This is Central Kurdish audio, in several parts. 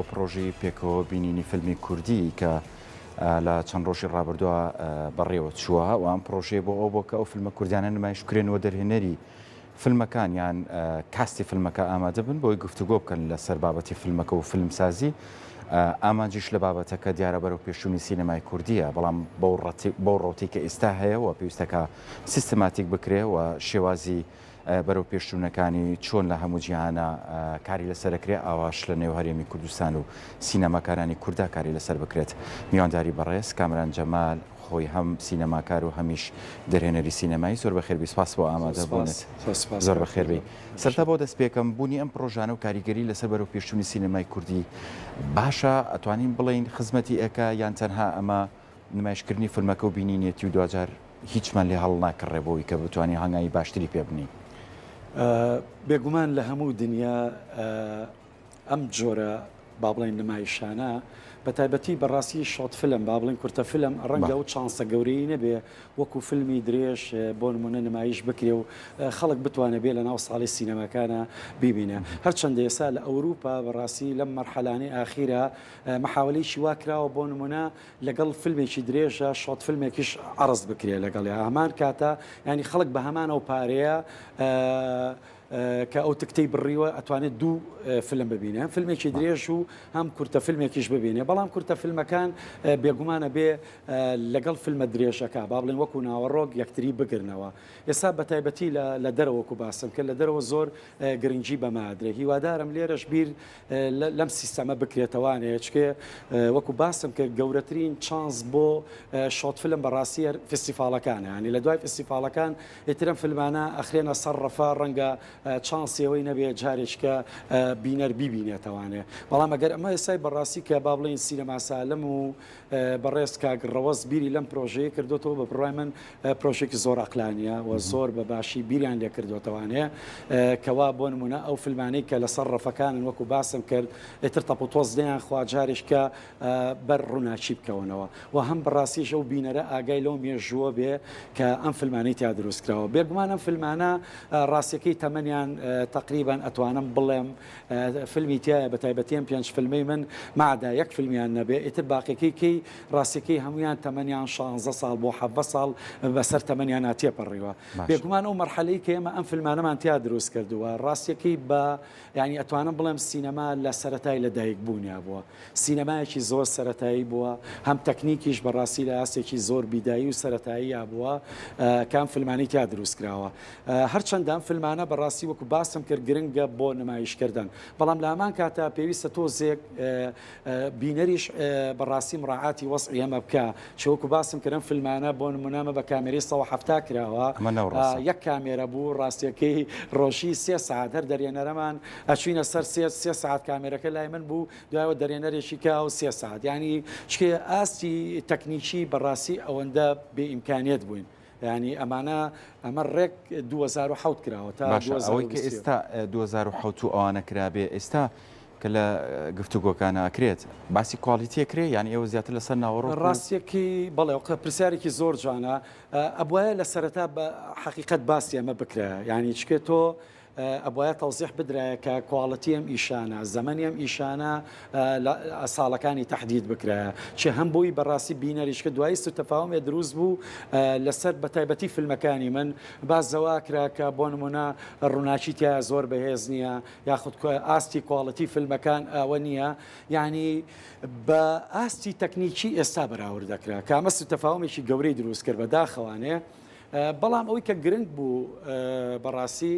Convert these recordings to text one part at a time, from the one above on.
پڕۆژەی پێکەوە بینینی فیلمی کوردی کە لە چەند ڕۆژی ڕابردووە بەڕێوە چووە و ئەم پڕۆژەیە بۆ ئەو بۆ کە ئەو فیلمە کوردیانە نمایش بکرێن و دەرهێنەری فیلمەکان یان کاستی فیلمەکە ئامادە بن بۆی گفتوگۆ بکەن لەسەر بابەتی فیلمەکە و فیلمسازی ئامانجیش لە بابەتەکە دیارە بەرەو پێشچوونی سینەمای کوردیە بەڵام بەو ڕەوتی کە ئێستا هەیە و پێویستەکە سیستماتیک بکرێ و شێوازی بەرەو پێشچوونەکانی چۆن لە هەموو جیهانا کاری لەسەر ئەکرێ ئاواش لە نێو هەرێمی کوردستان و سینەماکارانی کوردا کاری لەسەر بکرێت. میوانداری بەڕێز کامەران جەمال خۆی هەم سینەماکار و هەمیش دەرهێنەری سینەمایی زۆر بەخێربێی سپاس بۆ ئامادە بوونت. زۆر بەخێربێی. سەرەتا بۆ دەست پێکەم بوونی ئەم پڕۆژانە و کاریگەری لەسەر بەرەو پێشچوونی سینەمای کوردی باشە ئەتوانین بڵێین خزمەتی ئەکا یان تەنها ئەمە نمایشکردنی فیلمەکە و بینینیەتی و دواجار هیچمان لێ هەڵناکڕێ بۆی کە بتوانین هەنگاوی باشتری پێ بنێین. بێگومان لە هەموو دنیا ئەم جۆرە با بڵێین نمایشانە بە تایبەتی بەڕاستی short film با بڵێین کورتە فیلم ڕەنگە ئەو چانسە گەورەی نەبێ وەکو فیلمی درێژ بۆ نمونە نمایش بکرێ و خەڵک بتوانێ بێ لە ناو ساڵی سینەماکانە بیبینێ هەرچەندە ئێستا لە ئەوروپا بەڕاستی لەم مەرحەلانەی ئاخیرە مەحاوەلەیەکی وا کراوە بۆ نمونە لەگەڵ فیلمێکی درێژە short فیلمێکیش عەڕز بکرێ لەگەڵیا هەمان کاتە یانی خەڵک بە هەمان ئەو پارەیە کە ئەو تکتەی بڕیوە ئەتوانێت دوو فیلم ببینێ هەم فیلمێکی درێژ و هەم کورتە فیلمێکیش ببینێ بەڵام کورتە فیلمەکان بێگومانە بێ لەگەڵ فیلمە درێژەکە با بڵێن وەکو ناوەڕۆک یەکتری بگرنەوە ئێستا بە تایبەتی لە دەرەوە وەکو باسم کرد لە دەرەوە زۆر گرنگی بەمە ئەدرێ هیوادارم لێرەش بیر لەم سیستەمە بکرێتەوانێ چکێ وەکو باسم کرد گەورەترین چانس بۆ short film بەڕاستی هەر فستیفاڵەکانە ینی لە دوای فستیفاڵەکان ئیترم فیلمانە ئەخرێنە سەر ڕەفە ڕەنگە چانسی ئەوەی نەبێ جارێککە بینەر بیبینێتەوانێ بەڵام ئەگەر ئەمە ئێستای بەڕاستی کە با بڵێین سینەما سالم و بەڕێز کاک ڕەوەز بیری لەم پرۆژەیە کردۆتەوە بە بڕوای من پرۆژێکی زۆر عەقلانیە و زۆر بە باشی بیریان لێ کردۆتەوانێ کەوا بۆ نمونە ئەو فیلمانەی کە لەسەر ڕەفەکانن وەکو باسم کرد ئیتر تەپ و تۆز لێیان خوا جارێک کە بەر ڕووناکی بکەونەوە و هەم بەڕاستیش ئەو بینەرە ئاگای لەو مێژووە بێ کە ئەم فیلمانەی تیا دروست کراوە بێگومان ئەم فیلمانە ڕاستیەکەی تەمەنیان تەقریبەن ئەتوانم بڵێم فیلمی تیایە بەتایبەتی ئەم پێنج فیلمەی من مەعدا یەک فیلمیان نەبێ ئیتر باقیەکەی کەی ڕاستیەکەی هەموویان تەمەنیان شانزە ساڵ بۆ حەڤە ساڵ بەسەر تەمەنیانا تێپەڕیوە بێگومان ئەو مەرحەلەی کە ئێمە ئەم فیلمانەمان تیا دروست کردووە ڕاستیەکەی بە یانی ئەتوانم بڵێم سینەما لە سەرەتای لە دایک بوونیا بووە سینەمایەکی زۆر سەرەتایی بووە هەم تەکنیکیش بەڕاستی لە ئاستێکی زۆر بیدایی و سەرەتاییا بووە کە ئەم فیلمانەی تیا دروست کراوە هەرچەندە ئەم فیلمانە بەڕاستی وەکو باسم کرد گرنگە بۆ نمایشکردن، بەڵام لە هەمان کاتا پێویستە تۆزێک بینەریش بەڕاستی مڕاعاتی وەزعی ئەمە بکا، چ وەکو باسم کرد ئەم فیلمانە بۆ نمونە ئەمە بە کامێرەی 170 کراوە، یەک کامێرە بوو ڕاستیەکەی ڕۆژی سێ سەعات هەر دەرهێنەرەمان ئەچوینە سەر سێت سێ سەعات کامێرەکە لای من بوو دوایەوە دەرهێنەرێکی کا و سێ سەعات یانی چکێ ئاستی تەکنیکی بەڕاستی ئەوەندە بێ ئیمکانیەت بووین. یانی ئەمانە ئەمە ڕێک 2007 کراوە تا باشە ئەوەی کە ئێستا 2007 و ئەوانە کرابێ ئێستا کە لە گفتوگۆکانە ئەکرێت باسی quality ئەکرێ یان ئێوە زیاتر لەسەر ناوەڕۆک ڕاستیەکەی بەڵێ ئەوقە پرسیارێکی زۆر جوانە ئەبوایە لە سەرەتا بە حەقیقەت باسی ئەمە بکرایە یانی چکێ تۆ ئەبوایە تەوزیح بدرایە کە quality ئەم ئیشانە، زەمەنی ئەم ئیشانە لە ساڵەکانی تەحدید بکرایە چ هەم بۆی بەڕاستی بینەریش کە دوایی سو تەفاهومێ دروست بوو لەسەر بەتایبەتی فیلمەکانی من باس لەوە کرا کە بۆ نمونە ڕووناکی تیایا زۆر بەهێز نییە یاخود ئاستی quality فیلمەکان ئەوە نییە یانی بە ئاستی تەکنیکی ئێستا بەراورد دەکرا کە ئەمە سو تەفاهومێکی گەورەی دروست کرد بەداخەوانێ بەڵام ئەوەی کە گرنگ بوو بەڕاستی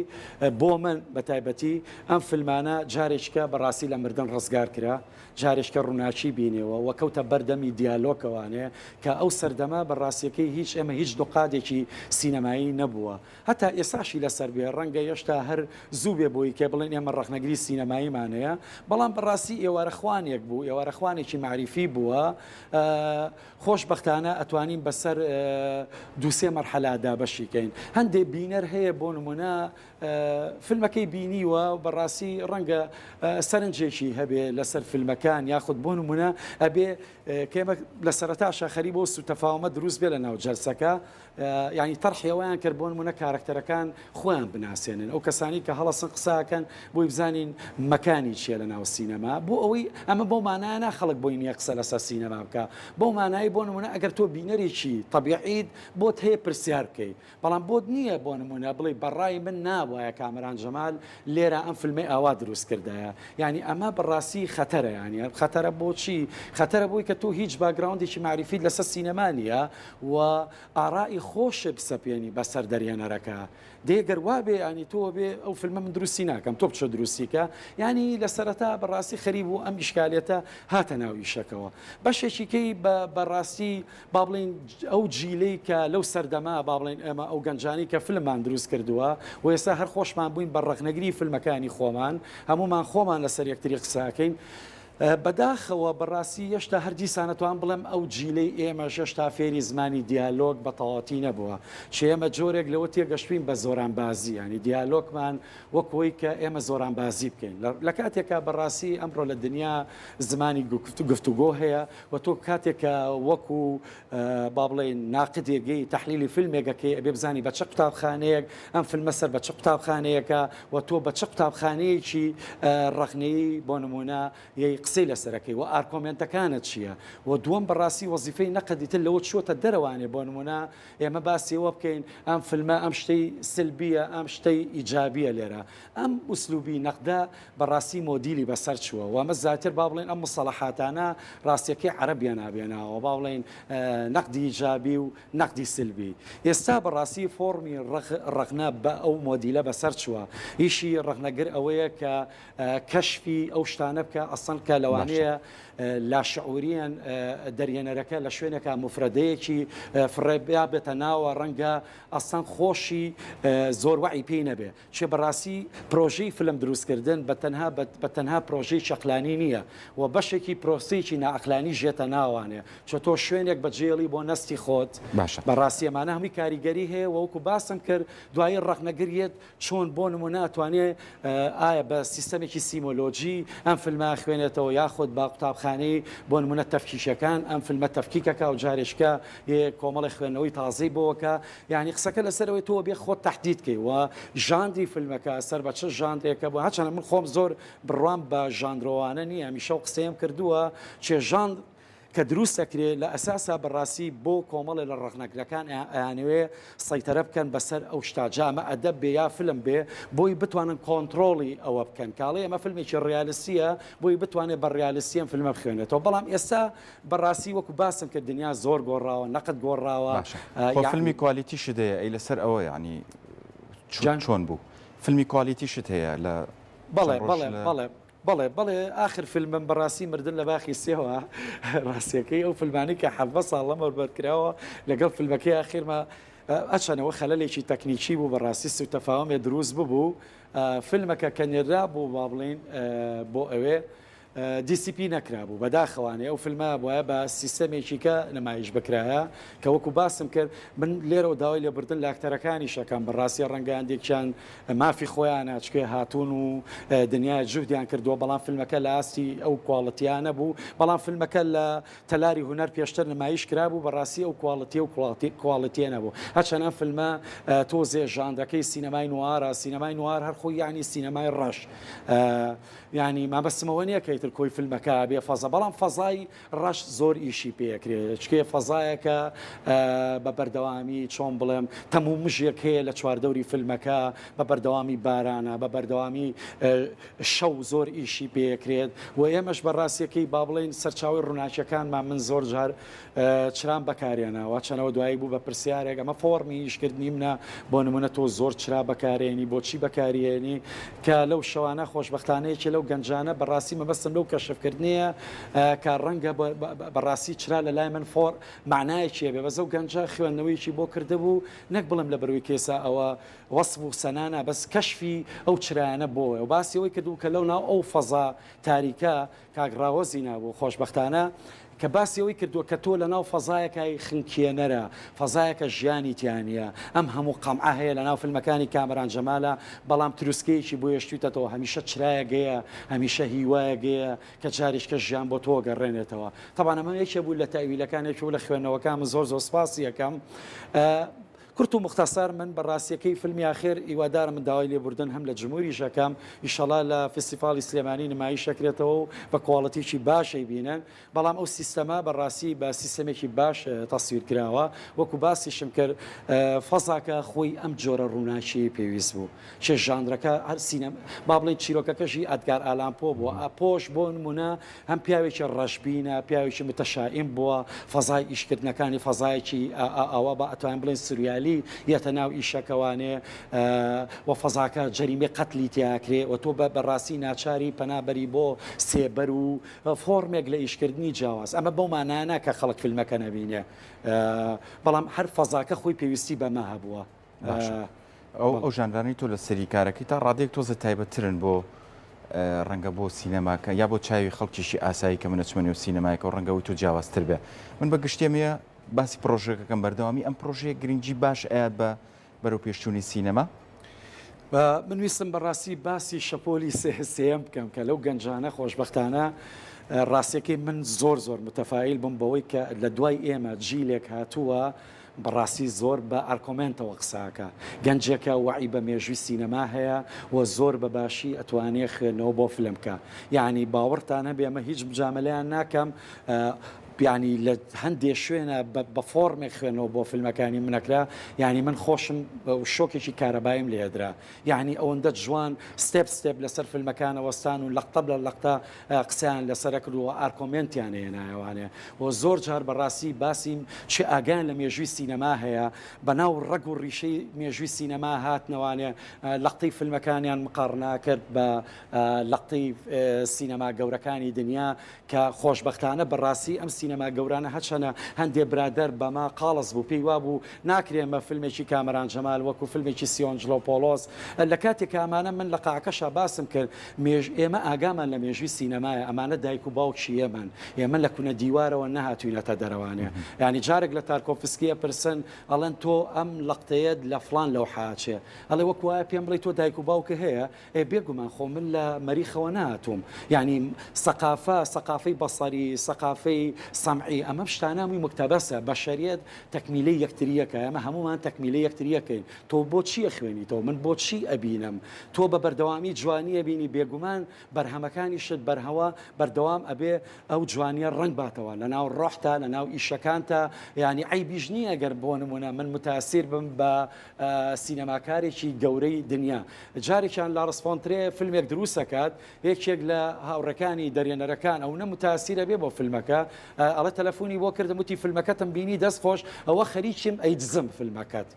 بۆ من بە تایبەتی ئەم فیلمانە جارێکە بەڕاستی لە مردن ڕزگار کرا جارێکە ڕووناکی بینێەوە و کەوتە بەردەمی دیالۆکەوانێ کە ئەو سەردەمە بە ڕاستیەکەی هیچ ئێمە هیچ نوقادێکی سینەمایی نەبووە هەتا ئێساشی لەسەر بێ ڕەنگە هێشتا هەر زوو بێ بۆی کە بڵێن ئێمە ڕەخنەگری سینەماییمان هەیە بەڵام بەڕاستی ئێوارەخوانێک بوو ئێوارەخوانێکی مەعریفی بووە خۆشبەختانە ئەتوانین بەسەر دوو سێ مەرحەلا. دابەشی کەین هەندێ بینەر هەیە بۆ نمونە فیلمەکەی بینیوە و بەڕاستی ڕەنگە سەرنجێکی هەبێ لەسەر فیلمەکان یاخود بۆ نمونە ئەبێ کێمە لە سەرەتاشا خەری بۆ سوتەفاومە دروست بێ لە ناو جەلسەکە یانی تەرحی ئەوەیان کرد بۆ نمونە کارەکتەرەکان خۆیان بناسێنن ئەو کەسانی کە هەڵەسن قساکەن بۆی بزانین مەکانی چییە لە ناو سینەما بۆ ئەوەی ئەمە بۆ مانایە نا خەڵک بۆی نییە قسە لەسەر سینەما بکە بۆ مانایی بۆ نمونە ئەگەر تۆ بینەرێکی تەبیعیت بۆت هەیە پرسیار بکەیت بەڵام بۆت نییە بۆ نمونە بڵێی بەڕای من نابوایە کامەران جەمال لێرە ئەم فیلمەی ئاوا دروست کردایە یانی ئەمە بەڕاستی خەتەرە یانی خەتەرە بۆچی خەتەرە بۆی کە تۆ هیچ background ێکی مەعریفیت لەسەر سینەما نییە و ئارائی خۆشت بسەپێنی بەسەر دەرهێنەرەکە دێ گەر وابێ ینی تۆ بێ ئەو فیلمە من دروستی ناکەم تۆ بچۆ دروستی کە ینی لە سەرەتا بەڕاستی خەریک بوو ئەم ئیشکالێتە هاتە ناو ئیشەکەوە بەشێکی کەی بەڕاستی با بڵێین ئەو جیلەی کە لەو سەردەمە با بڵێین ئێمە ئەو گەنجانەی کە فیلممان دروست کردووە و ئێستا هەر خۆشمان بووین بە ڕەخنەگری فیلمەکانی خۆمان هەموومان خۆمان لەسەر یەکتری قسەکەین بەداخەوە بەڕاستی هێشتا هەر دیسان ئەتوانم بڵێم ئەو جیلەی ئێمەش هێشتا فێری زمانی دیالۆگ بە تەواوەتی نەبووە چ ئێمە جۆرێک لەوە تێگەشتوین بە زۆرانبازی ینی دیالۆگمان وەک ئەوەی کە ئێمە زۆرانبازی بکەین لە کاتێکا بەڕاستی ئەمڕۆ لە دنیا زمانی گفتوگۆ هەیە و تۆ کاتێک کە وەکو با بڵێین ناقدێک یەی تەحلیلی فیلمێک ئەکەی ئەبێ بزانی بە چ قوتابخانەیەک ئەم فیلمە سەر بە چ قوتابخانەیەکە و تۆ بە چ قوتابخانەیەکی ڕەخنەیی بۆ نمونە یەی قسەی لەسەر ئەکەی و argument ەکانت چییە و دووەم بەڕاستی وەزیفەی نەقد ئیتر لەوە چووەتە دەرەوانێ بۆ نمونە ئێمە باسی ئەوە بکەین ئەم فیلمە ئەم شتەی سلبیە ئەم شتەی ئیجابیە لێرە ئەم ئوسلوبی نەقدە بەڕاستی مۆدیلی بەسەر چووە و ئەمە زیاتر با بڵێین ئەم موستەڵەحاتانە ڕاستیەکەی عەرەبیان نابێناوە با بڵێین نەقدی ئیجابی و نەقدی سلبی ئێستا بەڕاستی فۆڕمی ڕەخنە بە ئەو مۆدیلە بەسەر چووە ئیشی ڕەخنەگر ئەوەیە کە کەشفی ئەو شتانە بکە ئەسڵەن کە لەوانەیە لاشعوریەن دەرهێنەرەکە لە شوێنێکا موفرەدەیەکی فڕێ بێتە ناوە ڕەنگە ئەسڵەن خۆشی زۆر وەعی پێی نەبێ چێ بەڕاستی پرۆژەی فلم دروستکردن بە تەنها بە تەنها پرۆژەیەکی ئەقلانی نییە و بەشێکی پرۆسەیەکی نائەقلانی ژێتە ناوانێ چۆ تۆ شوێنێک بەجێڵی بۆ نەستی خۆت باشە. بەڕاستی ئەمانە هەمووی کاریگەری هەیە و وەکو باسم کرد دوایی ڕەخنەگر یەت چۆن بۆ نمونە ئەتوانێ ئایا بە سیستەمێکی سیمۆلۆجی ئەم فلمە ئەخوێنێتەوە یاخود بە قوتابخانەی بۆ نمونە تەفکیکەکان ئەم فلمە تەفکیکەکا و جارێکە یێ کۆمەڵێ خوێندنەوەی تازەی بۆ ئەکا یانی قسەکە لەسەر ئەوەی تۆ بێ خۆت تەحدید کەی و ژانری فیلمەکە سەر بە چ ژانرێکە بۆ هەرچەندە من خۆم زۆر بڕوام بە ژانرۆوانە نییە هەمیشە و قسەیەم کردووە چێ ژانر کە دروست ئەکرێ لە ئەساسا بەڕاستی بۆ کۆمەڵێ لە ڕەخنەگرەکان ئەیانەوێ سەیتەرە بکەن بەسەر ئەو شتا جا ئەمە ئەدەب بێ یا فیلم بێ بۆی بتوانن کۆنتڕۆڵی ئەوە بکەن کاڵێ ئەمە فیلمێکی ڕیالستیە بۆی بتوانێ بە ڕیالستی ئەم فیلمە بخوێنێتەوە بەڵام ئێستا بەڕاستی وەکو باسم کرد دنیا زۆر گۆڕاوە نەقد گۆڕاوە باشە خۆ فیلمی یەعنی. quality شت هەیە ئەی لەسەر ئەوە یەعنی جان. چۆن بوو فیلمی quality شت هەیە لە بەڵێ چەند ڕۆژ بەڵێ لە. بەڵێ بەڵێ بەڵێ ئاخر فیلمم بەڕاستی مردن لە باخی سێوە ڕاستیەکەی ئەو فیلمانەی کە 17 ساڵ لەمەوبەر کراوە لەگەڵ فیلمەکەی ئاخیرمە ئەچەنەوە خەلەلێکی تەکنیکی بوو بەڕاستی سوتەفاومێ دروست ببوو فیلمەکە کە نێرا بوو با بڵین بۆ ئەوێ DCP نەکرابوو بەداخەوانێ ئەو فیلمە بوایە بە سیستەمێکی کە نمایش بکرایە کە وەکو باسم کرد من لێرەوە داوای لێبوردن لە ئەکتەرەکانیش ئەکەم بەڕاستی ڕەنگە هەندێکیان مافی خۆیانە چکێ هاتوون و دنیای جوهدیان کردووە بەڵام فیلمەکە لە ئاستی ئەو quality یە نەبوو بەڵام فیلمەکە لە تەلاری هونەر پێشتر نمایش کرابوو بەڕاستی ئەو quality و quality یە نەبوو هەرچەند ئەم فیلمە تۆزێ ژانرەکەی سینەمای noir ە سینەمای noir هەر خۆی یەعنی سینەمای ڕەش یانی مەبەستم ئەوە نییە کە ئیتر کۆی فیلمەکە بێ فەزا بەڵام فەزای ڕەش زۆر ئیشی پێ ئەکرێ چکێ فەزایەکە بە بەردەوامی چۆن بڵێم تەم و مژێک هەیە لە چواردەوری فیلمەکە بە بەردەوامی بارانە بە بەردەوامی شەو زۆر ئیشی پێ ئەکرێت و ئێمەش بە ڕاستیەکەی با بڵێین سەرچاوەی ڕووناکیەکانمان من زۆر جار چرام بەکارێناوە چەنەوە دوایی بوو بە پرسیارێک ئەمە فۆڕمی ئیشکردنی منە بۆ نمونە تۆ زۆر چرا بەکارێنی بۆچی بەکاریێنی کە لەو شەوانە خۆشبەختانە یەکێ لەو گەنجانە بەڕاستی مەبەستم لەو کەشفکردنەیە کە ڕەنگە بەڕاستی چرا لە لای من فۆر معنایەکی هەبێ بەس ئەو گەنجە خوێندنەوەیەکی بۆ کردبوو نەک بڵێم لە بەروی کێسا ئەوە وەسف و سەنانا بەس کەشفی ئەو چرایانە بۆ و باسی ئەوەی کردبوو کە لەو ناو ئەو فەزا تاریکە کاک ڕاوەزی نابوو خۆشبەختانە. کە باسی ئەوەی کردووە کە تۆ لەناو فەزایەکای خنکێنەرە، فەزایەکە ژیانی تیا نییە، ئەم هەموو قەمعە هەیە لەناو فیلمەکانی کامەران جەمالە، بەڵام تروسکەیەکی بۆ هێشتوویتەتەوە، هەمیشە چرایەک هەیە، هەمیشە هیوایەک هەیە کە جارێکیکە ژیان بۆ تۆ گەڕێنێتەوە. تەبعەن ئەمە یەکێ بوو لە تەئویلەکان، یەکێ بوو لە خوێندنەوەکان، من زۆر زۆر سپاسی ئەکەم. کورت و موختەسەر من بە ڕاستیەکەی فیلمی ئاخر هیوادارم من داوای لێبوردن هەم لە جمهوریش ئەکەم ئیشەڵا لە فستیفاڵی سلێمانی نمایش ئەکرێتەوە و بە کواڵتیکی باش ئەیبینن بەڵام ئەو سیستەمە بە ڕاستی بە سیستەمێکی باش تەسویر کراوە وەکو باسیشم کرد فەزاکە خۆی ئەم جۆرە ڕووناکیەی پێویست بوو چێ ژانرەکە هەر سینەما با بڵێین چیرۆکەکەشی ئەدگار ئالان پۆ بووە پۆش بۆ نمونە هەم پیاوێکی ڕەشبینە، پیاوێکی متەشائیم بووە، فەزای ئیشکردنەکانی فەزایەکی ئاوا با ئەتوانین بڵێین سوریالی یەتە ناو ئیشەکەوانێ و فەزاکە جەریمەی قەتلی تیاکرێ و تۆ بە بەڕاستی ناچاری پەنا بەری بۆ سێبەر و فۆرمێک لە ئیشکردنی جیاواز. ئەمە بەو مانایە نا کە خەڵک فیلمەکە نەبینێ، بەڵام هەر فەزاکە خۆی پێویستی بەمە هەبووە. باشە ئەو ئەو ژانرانەی تۆ لە سەری کارەکەی تا ڕادەیەک تۆزە تایبەتترن بۆ ڕەنگە بۆ سینەماکە یا بۆ چاوی خەڵکیشی ئاسایی کە منە چمە نێو سینەمایەکە و ڕەنگەوەی تۆ جیاوازتر بێ من بە گشتێمەیە باسی پرۆژەکەکەم بەردەوامی ئەم پرۆژەیە گرنگی باش ئەیات بە بەرەو پێشچوونی سینەما من ویستم بەڕاستی باسی شەپۆلی سێیەم بکەم کە لەو گەنجانە خۆشبەختانە ڕاستیەکەی من زۆر زۆر متەفایل بووم بەوەی کە لە دوای ئێمە جیلێک هاتووە بەڕاستی زۆر بە ئارکۆمێنتەوە قسە ئەکا. گەنجێکە وەعی بە مێژووی سینەما هەیە و زۆر بە باشی ئەتوانێ خوێندنەوە بۆ فلم بکا. یانی باوەڕتان هەبێ ئەمە هیچ مجامەلەیان ناکەم یانی لە هەندێ شوێنە بە فۆڕمێک خوێندنەوە بۆ فیلمەکانی من ئەکرا یانی من خۆشم شۆکێکی کارەباییم لێدرا. یەعنی ئەوەندە جوان step step لەسەر فیلمەکان ئەوەستان و لەقتە بە لەقتە قسەیان لەسەر ئەکرد و ئارکۆمێنتیان ئەیەنایەوانێ و زۆر جار بەڕاستی باسی چ ئاگایان لە مێژووی سینەما هەیە بەناو ڕەگ و ڕیشەی مێژووی سینەما هاتنەوانێ لەقتەی فیلمەکانیان مقاڕنە کرد بە لەقتەی سینەما گەورەکانی دنیا کە خۆشبەختانە بەڕاستی ئەم سینەما گەورانە هەرچەنە هەندێ برادەر بەمە قاڵس بوو پێی وابوو ناکرێ مە فیلمێکی کامەران جەمال وەکو فیلمێکی سیۆنجلۆپۆڵۆس لە کاتێک کە ئەمانە من لە قاعەکەشا باسم کرد مێژ ئێمە ئاگامان لە مێژووی سینەمایە ئەمانە دایک و باوکی ئێمەن ئێمە لە کونە دیوارەوە نەهاتوینەتە دەرەوانێ یانی جارێک لە تارکۆفسکی ئەپرسن ئەڵێن تۆ ئەم لەقتەیەت لە فڵان لەوحە ئەچێ ئەڵێ وەکو وایە پێم بڵێی تۆ دایک و باوکت هەیە ئێ بێگومان خۆ من لە مەریخەوە نەهاتووم یانی سەقافە سەقافەی بەسەری سەقافەی سەمعی ئەمە شتانە هەمووی موکتەبەسە بەشەریەت تەکمیلەی یەکتریەکە ئێمە هەموومان تەکمیلەی یەکتریەکەین تۆ بۆچی ئەخوێنیتەوە من بۆچی ئەبینم تۆ بە بەردەوامی جوانی ئەبینی بێگومان بەرهەمەکانیشت بەرهەوە بەردەوام ئەبێ ئەو جوانیە ڕەنگ باتەوە لەناو ڕۆحتا لەناو ئیشەکانتا یانی عەیبیش نییە گەر بۆ نمونە من متاسیر بم بە سینەماکارێکی گەورەی دنیا جارێکیان لاڕس فۆنترێ فیلمێک دروست ئەکات یەکێک لە هاوڕێکانی دەرێنەرەکان ئەونە متاسیرە بێ بۆ فیلمەکە ئەڵێ تەلەفۆنی بۆ کردم وتی فیلمەکەتم بینی دەست خۆش ئەوە خەریکیم ئەیدزم فیلمەکەت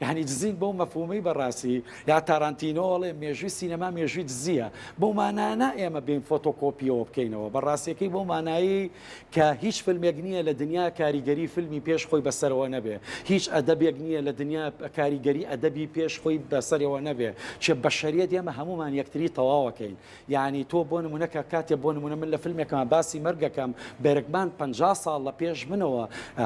یعنی دزین بەو مەفهومەی بەڕاستی یا تارانتینۆ ئەڵێ مێژووی سینەما مێژووی دزیە بەو مانایە ئێمە بین فۆتۆکۆپیەوە بکەینەوە بەڕاستیەکەی بەو مانایی کە هیچ فیلمێک نییە لە دنیا کاریگەری فیلمی پێش خۆی بەسەرەوە نەبێ، هیچ ئەدەبێک نییە لە دنیا کاریگەری ئەدەبی پێش خۆی بەسەرەوە نەبێ، چێ بەشەریەت ئێمە هەموومان یەکتری تەواوەکەین، یانی تۆ بۆ نموونە کە کاتێ بۆ نموونە من لە فیلمێکما باسی مەرگەکەم، بێرگمان 50 ساڵ لە پێش منەوە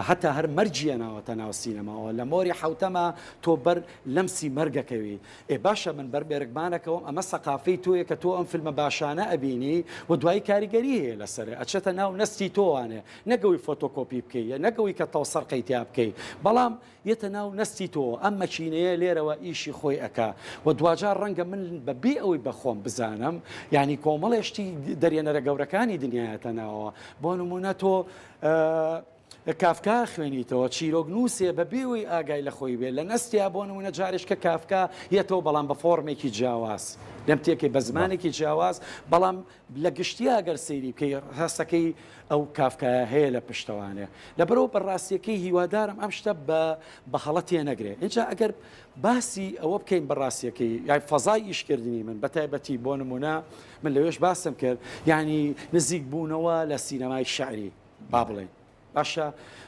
هەتا هەر مەرگی هێناوەتە ناو سینەماوە، لە مۆری حەوتەما تۆ بەر لەمسی مەرگەکەوی، ئێ باشە من بەر بێرگمانەکەوم ئەمە سەقافەی تۆیە کە تۆ ئەم فیلمە باشانە ئەبینی و دوایی کاریگەری هەیە لەسەرێ ئەچێتە ناو نەستی تۆوانێ نەک ئەوەی فۆتۆکۆپی بکەی یە نەک ئەوەی کە تەوسەرقەی تیا بکەی بەڵام یەتە ناو نەستی تۆ ئەم مەکینەیە لێرەوە ئیشی خۆی ئەکا و دواجار ڕەنگە من بە بێ ئەوەی بە خۆم بزانم یانی کۆمەڵێ شتی دەرێنەرە گەورەکانی دنیایەتە ناوەوە بۆ نمونە تۆ کافکا خوێنیتەوە، چیرۆکنووسێ بە بێ وەی ئاگای لە خۆی بێ، لە نەستیا بۆ نموونە جارێشکە کافکا یەتەوە بەڵام بە فۆڕمێکی جیاواز، لەم تێکەی بە زمانێکی جیاواز، بەڵام لە گشتیا گەر سەیری بکەی هەستەکەی ئەو کافکایە هەیە لە پشتەوانێ. لەبەرئەوە بە ڕاستییەکەی هیوادارم ئەم شتە بە بە هەڵە تێنەگرێ. ئینجا ئەگەر باسی ئەوە بکەین بە ڕاستییەکەی یای فەزای ئیشکردنی من بە تایبەتی بۆ نموونە من لەوێش باسم کرد یانی نزیکبوونەوە لە سینەمای شیعری، با بڵێین باشە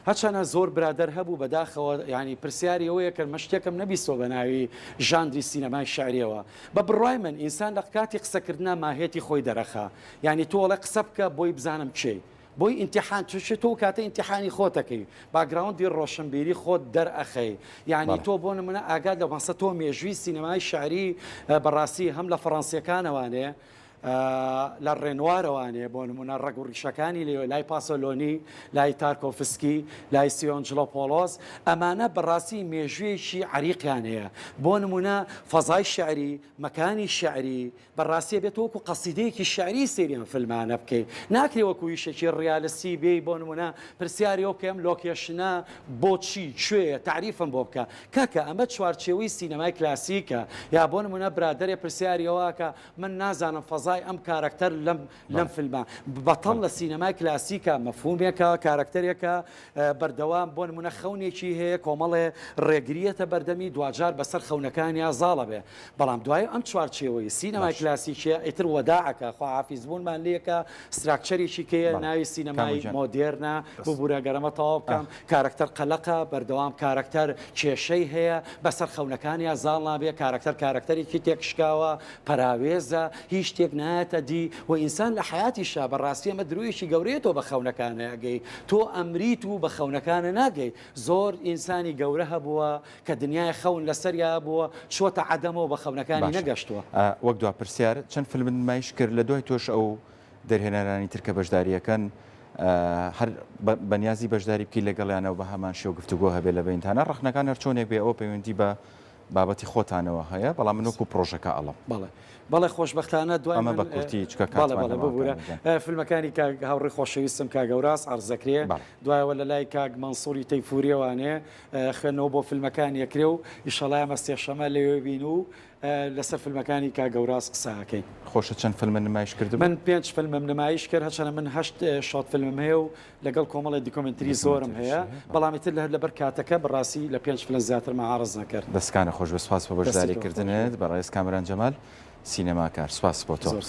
هەرچەنە زۆر برادەر هەبوو بەداخەوە یانی پرسیاری ئەوەیە کە من شتێکم نەبیستەوە بە ناوی ژانری سینەمای شعریەوە بە بڕوای من ئینسان لە کاتی قسەکردنا ماهێتی خۆی دەرەخا یانی تۆ ئەڵێ قسە بکە بۆی بزانم کێی. بۆی ئینتیحان چونکە تۆ کاتە ئینتیحانی خۆتەکەی background ی ڕۆشنبیری خۆت دەرئەخەی یعنی تۆ بۆ نمونە ئاگات لە مەسە تۆ مێژووی سینەمای شعری بەڕاستی هەم لە فەڕەنسیەکانەوانێ لە ڕێنوارەوانێ بۆ نمونە ڕەگ و ڕیشەکانی لێ لای پاسۆلۆنی لای تارکۆفسکی لای سیۆنجلۆپۆلۆس ئەمانە بەڕاستی مێژوویەکی عریقیان هەیە بۆ نمونە فەزای شعری مەکانی شعری بەڕاستی ئەبێت تۆ وەکو قەسیدەیەکی شیعری سەیری ئەم فیلمانە بکەی ناکرێ وەکو ئیشێکی ڕیالستی بێی بۆ نمونە پرسیاری ئەو بکەی ئەم location ە بۆچی کوێیە تەعریفم بۆ بکە کاکە ئەمە چوارچێوەی سینەمای کلاسیکە یا بۆ نمونە برادەرێ پرسیاری ئەوە ئەکا من نازانم فەزای ئەم کارەکتەر لەم لەم فیلمە بەتەڵ لە سینەمای کلاسیکە مەفهومێکە کارەکتەرێکە بەردەوام بۆ نمونە خەونێکی هەیە کۆمەڵێ ڕێگریەتە بەردەمی دواجار بەسەر خەونەکانیا زاڵە بێ بەڵام دوای ئەم چوارچێوەی سینەمای کلاسیکیە ئیتر وەداعەکە خواحافیز بوونمان لێکە structure ێکی کەیە ناوی سینەمای مۆدێرنە ببورە گەرەمە تەواو بکەم کارەکتەر قەلەقە بەردەوام کارەکتەر کێشەی هەیە بەسەر خەونەکانیا زاڵ نابێ کارەکتەر کارەکتەرێکی تێکشکاوە پەراوێزە، هیچ شتێک نایەتە دی و ئینسان لە حەیاتیشا بە ڕاستی ئەمە درۆیەکی گەورەیە تۆ بە خەونەکانە ئەگەی تۆ ئەمریت و بە خەونەکانە ناگەی زۆر ئینسانی گەورە هەبووە کە دنیای خەون لەسەریا بووە چۆتە عەدەمەوە بە خەونەکانی باشە نەگەشتووە. وەک دوا پرسیار چەند فیلمت نمایش کرد لە دوای تۆش ئەو دەرهێنەرانی تر کە بەشداری ئەکەن هەر بەنیازی بەشداری بکەی لەگەڵیانەوە بە هەمان شێوە گفتوگۆ هەبێ لە بەینتانە ڕەخنەکان هەرچۆنێک بێ ئەوە پەیوەندی بە بابەتی خۆتانەوە هەیە بەڵام من وەکو پڕۆژەکە ئەڵێم. بەڵێ بەڵێ خۆشبەختانە دوای ئەمە من بە کورتی چونکە بەڵێ کاتمان بەڵێ نەماوە ببورە کاک گیان. فیلمەکانی کاک هاوڕێی خۆشەویستم کاک هەوراز عەرز دەکرێ بەڵێ. دوایەوە لە لای کاک مەنسووری تەیفووریەوانێ خوێندنەوە بۆ فیلمەکان یەکرێ و ئیشەڵا ئێمە سێشەمە لەوێ بین و لەسەر فیلمەکانی کاک هەوراز قسە ئەکەین. خۆشە چەند فیلمت نمایش کردبوو؟ من پێنج فیلمم نمایش کرد هەرچەنە من هەشت short فیلمم هەیە و لەگەڵ کۆمەڵێ دیکۆمێنتری زۆرم هەیە بەڵام ئیتر لە لەبەر کاتەکە بەڕاستی لە پێنج فلم زیاترمان عەڕز نەکرد. دەستکانت خۆش بێت سوپاس بۆ دەستی بەشداری تۆ خۆش کردنت بێت. بەڕێز کامەران جەمال سینەماکار سوپاس بۆ تۆ. زۆر.